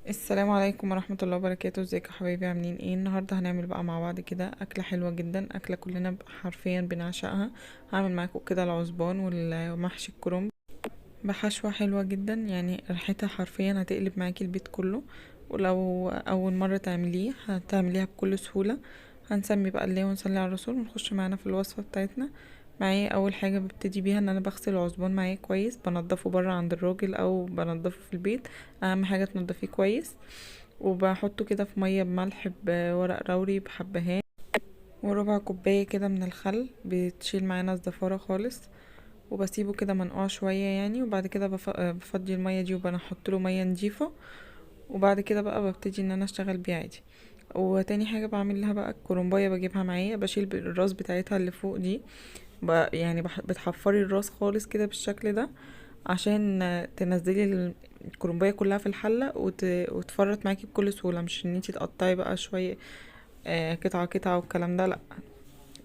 السلام عليكم ورحمة الله وبركاته. ازيكم يا حبايبي؟ عاملين ايه؟ النهاردة هنعمل بقى مع بعض كده أكلة حلوة جدا، أكلة كلنا حرفيا بنعشقها. هعمل معاكم كده العصبان والمحشي الكرنب بحشوة حلوة جدا، ريحتها حرفيا هتقلب معاكي البيت كله، ولو أول مرة تعمليه هتعمليها بكل سهولة. هنسمي بقى الله ونصلي على الرسول ونخش معانا في الوصفة بتاعتنا. معايا أول حاجة ببتدي بيها إن أنا بغسل العصبان معايا كويس، بنضفه برا عند الراجل أو بنضفه في البيت، أهم حاجة تنضفيه كويس. وبحطه كده في مية بملح بورق روري بحبهان وربع كوباية كده من الخل، بتشيل معانا الزفارة خالص. وبسيبه كده منقوع شوية وبعد كده بفضي المية دي وبحط له مية نضيفة، وبعد كده بقى ببتدي ان انا اشتغل بيه عادي. وتاني حاجة بعمل لها بقى الكرنباية، بجيبها معايا بشيل الراس بتاعتها اللي فوق دي، بتحفري الراس خالص كده بالشكل ده عشان تنزلي الكرنباية كلها في الحلة وتفرط معاكي بكل سهولة، مش ان انتي تقطعي بقى شوية، قطعة قطعة والكلام ده، لا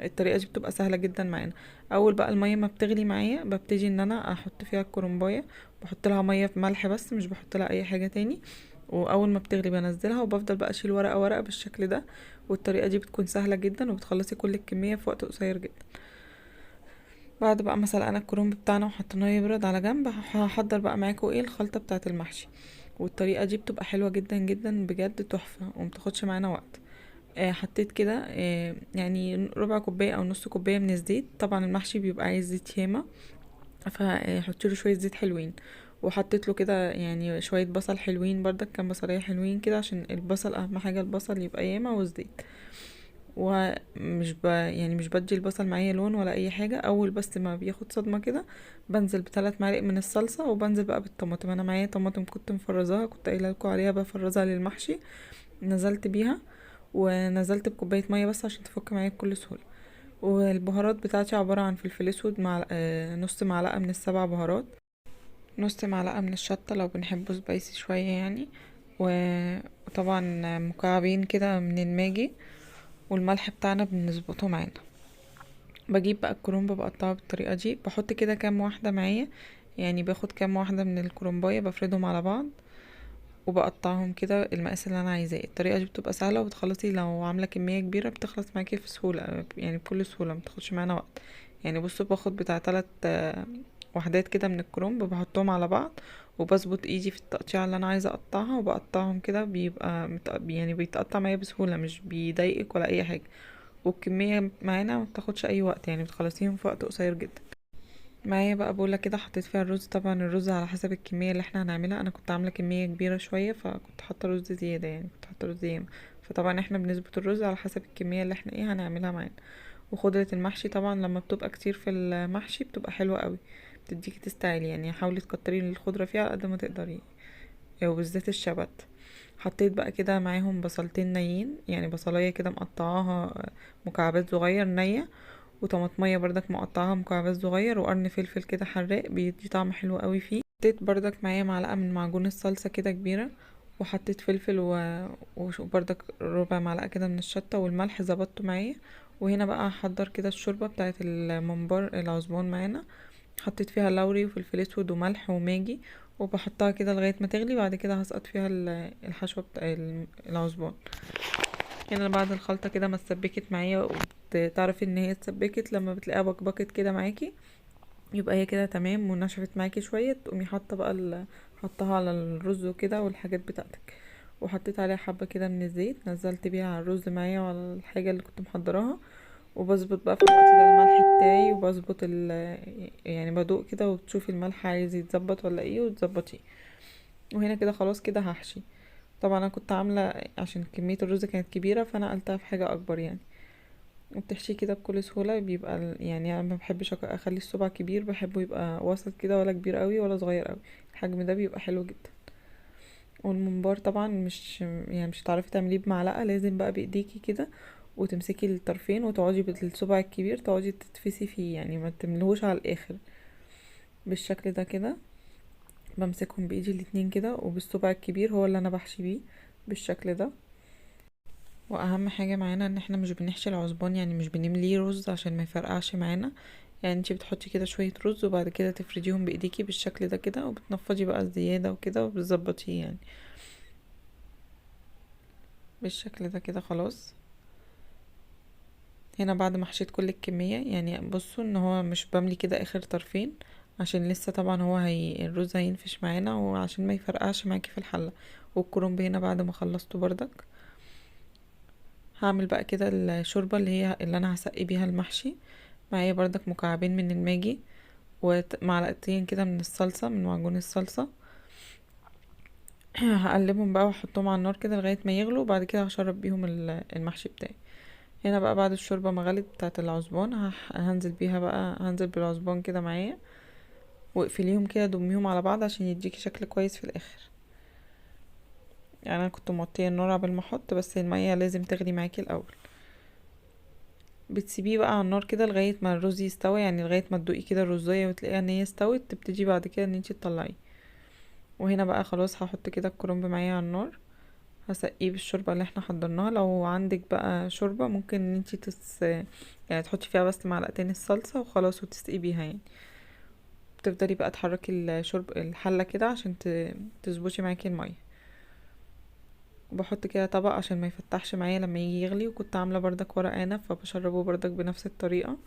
الطريقة دي بتبقى سهلة جدا معانا. اول بقى المية ما بتغلي معايا ببتدي ان انا احط فيها الكرنباية، بحط لها مية في ملح بس، مش بحط لها اي حاجة تاني. واول ما بتغلي بنزلها وبفضل بقى اشيل ورقة ورقة بالشكل ده، والطريقة دي بتكون سهلة جدا وبتخلصي كل الكمية في وقت قصير جدا. بعد بقى ما سلقنا الكرنب بتاعنا وحطيناه يبرد على جنب، هحضر بقى معاكم ايه الخلطة بتاعة المحشي. والطريقة دي بتبقى حلوة جدا جدا بجد، تحفة ومبتاخدش معانا وقت. حطيت كده، ربع كوباية أو نص كوباية من الزيت. طبعا المحشي بيبقى عايز زيت ياما، فحطي له شوية زيت حلوين. وحطيت له كده شوية بصل حلوين بردك، كام بصلية حلوين كده عشان البصل أهم حاجة، البصل يبقى ياما والزيت. ومش يعني مش بدي البصل معايا لون ولا أي حاجة، أول بس ما بياخد صدمة كده بنزل بثلاث معالق من الصلصة، وبنزل بقى بالطماطم. أنا معايا طماطم كنت مفرزاها، كنت قايلة لكم عليها بفرزها للمحشي، نزلت بيها ونزلت بكوباية مية بس عشان تفك معايا بكل سهولة. والبهارات بتاعتي عبارة عن فلفل اسود مع نص معلقة من السبع بهارات، نص معلقة من الشطة لو بنحبه سبايسي شوية وطبعا مكعبين كده من الماجي، والملح بتاعنا بنظبطه معانا. بجيب بقى الكرنب بقطعه بالطريقة دي، بحط كده كام واحدة معايا، باخد كام واحدة من الكرنباية بفردهم على بعض وبقطعهم كده المقاس اللي انا عايزاه. الطريقه دي بتبقى سهله وبتخلصي لو عامله كميه كبيره بتخلص معاكي في سهوله، بكل سهوله، ما بتاخدش معانا وقت. باخد بتاع 3، وحدات كده من الكرنب بحطهم على بعض، وبظبط ايدي في التقطيع اللي انا عايزه اقطعها وبقطعهم كده، بيتقطع معايا بسهوله، مش بيضايقك ولا اي حاجه. والكميه معانا ما بتاخدش اي وقت، بتخلصيهم في وقت قصير جدا. معايا بقى بوله كده حطيت فيها الرز، طبعا الرز على حسب الكميه اللي احنا هنعملها، انا كنت عامله كميه كبيره شويه فكنت حاطه رز زياده، كنت حاطه رز ياما، فطبعا احنا بنظبط الرز على حسب الكميه اللي احنا هنعملها معانا. وخضره المحشي طبعا لما بتبقى كتير في المحشي بتبقى حلوه قوي، بتديكي تستاهلي، حاولي تكتري الخضره فيها على قد ما تقدري، وبالذات الشبت. حطيت بقى كده معاهم بصلتين نيين، بصلايه كده مقطعاها مكعبات صغير نيه، وطماطمية بردك مقطعاها مكعبات صغير، وقرن فلفل كده حراق بيدي طعم حلو قوي فيه. حطيت بردك معايا معلقة من معجون الصلصة كده كبيرة، وحطيت فلفل وبردك ربع معلقة كده من الشطة، والملح ظبطته معايا. وهنا بقى هحضر كده الشوربة بتاعت الممبار العصبان معانا، حطيت فيها لوري وفلفل اسود وملح وماجي، وبحطها كده لغاية ما تغلي، بعد كده هسقط فيها الحشوة بتاع العصبان. هنا بعد الخلطة كده ما اتسبكت معايا، وتعرفي ان هي اتسبكت لما بتلاقيها بكبكت كده معاكي، يبقى هي كده تمام ونشفت معاكي شوية. تقومي حاطة بقى حطها على الرز وكده والحاجات بتاعتك. وحطيت عليها حبة كده من الزيت، نزلت بيها على الرز معايا وعلى الحاجة اللي كنت محضراها. وبظبط بقى في الوقت ده الملح بتاعي، وبظبط يعني بدوق كده وتشوفي الملح عايز يتظبط ولا ايه وتظبطيه. وهنا كده خلاص كده هحشي. طبعا انا كنت عاملة عشان كمية الرز كانت كبيرة فانا قلتها في حاجة اكبر. وبتحشيه كده بكل سهولة، بيبقى انا ما بحبش اخلي الصبع كبير، بحبه يبقى وسط كده، ولا كبير قوي ولا صغير قوي، الحجم ده بيبقى حلو جدا. والممبار طبعا مش هتعرفي تعمليه بمعلقة، لازم بقى بايديكي كده وتمسكي الطرفين وتقعدي بالصبع الكبير تقعدي تتفسي فيه، ما تملهوش على الاخر بالشكل ده كده. بمسكهم بايدي الاتنين كده، وبالصبع الكبير هو اللي انا بحشي بيه بالشكل ده. واهم حاجة معانا ان احنا مش بنحشي العصبان، مش بنمليه رز عشان ما يفرقعش معانا، انتي بتحطي كده شوية رز وبعد كده تفرديهم بايديكي بالشكل ده كده، وبتنفضي بقى الزيادة وكده وبتظبطيه. بالشكل ده كده خلاص. هنا بعد ما حشيت كل الكمية، يعني بصوا ان هو مش بملي كده اخر طرفين عشان لسه طبعا هو الرز هينفش معانا، وعشان ما يفرقعش معاكي في الحلة. والكرنب هنا بعد ما خلصته بردك هعمل بقى كده الشوربة اللي هي اللي انا هسقي بيها المحشي. معايا بردك مكعبين من الماجي ومعلقتين كده من الصلصة، من معجون الصلصة. هقلبهم بقى واحطهم على النار كده لغاية ما يغلوا، وبعد كده هشرب بيهم المحشي بتاعي. هنا بقى بعد الشوربة ما غلت بتاعة العصبان، هنزل بيها بقى، هنزل بالعصبان كده معايا، واقفليهم كده ضميهم على بعض عشان يديكي شكل كويس في الاخر. انا كنت موطيه النار قبل ما احط، بس المية لازم تغلي معاكي الاول. بتسيبيه بقى على النار كده لغاية ما الرز يستوي، يعني لغاية ما تدوقي كده الرزايه وتلاقيها ان هي استوت، تبتدي بعد كده ان انتي تطلعيه. وهنا بقى خلاص هحط كده الكرنب معايا على النار، هسقيه بالشوربه اللي احنا حضرناها. لو عندك بقى شوربة ممكن ان انتي تحطي فيها بس معلقتين الصلصه وخلاص وتسقي بيها. بتفضلي بقى تحركي الحلة كده عشان تظبطي معاكي المية. وبحط كده طبق عشان ما يفتحش معايا لما يجي يغلي. وكنت عامله بردك ورق عنب فبشربه بردك بنفس الطريقة.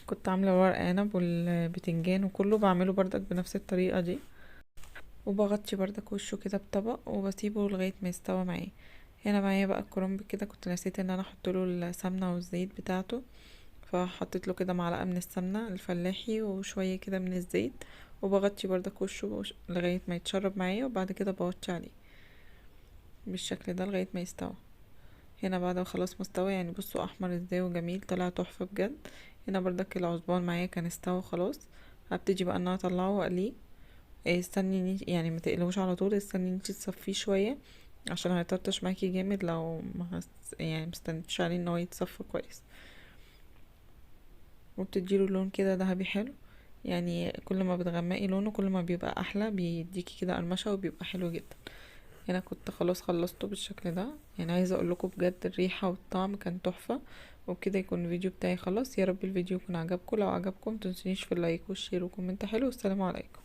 كنت عامله ورق عنب والبتنجان وكله بعمله بردك بنفس الطريقة دي. وبغطي بردك وشه كده بطبق وبسيبه لغاية ما يستوى معايا. هنا معايا بقى الكرنب كده، كنت نسيت ان انا احط له السمنة والزيت بتاعته، فحطيت له كده معلقه من السمنة الفلاحي وشوية كده من الزيت، وبغطي بردك وشه لغاية ما يتشرب معايا، وبعد كده بغطي عليه بالشكل ده لغاية ما يستوى. هنا بعد ما خلاص مستوى، بصوا احمر ازاي وجميل، طلع تحفة بجد. هنا بردك العصبان معايا كان استوى خلاص. هبتدي بقى ان انا اطلعه واقليه. استني يعني ما تقلوش على طول، استني انتي تصفية شوية عشان هيطرطش معاكي جامد لو ما مستنيتش عليه ان هو يتصفى كويس. وبتديله لون كده ذهبي حلو، كل ما بتغمقي لونه كل ما بيبقى احلى، بيديكي كده قرمشه وبيبقى حلو جدا. هنا كنت خلاص خلصته بالشكل ده. عايزه اقول لكم بجد الريحة والطعم كان تحفة. وبكده يكون الفيديو بتاعي خلاص. يا رب الفيديو يكون عجبكم، لو عجبكم متنسونيش في ال like وال share و comment حلو. والسلام عليكم.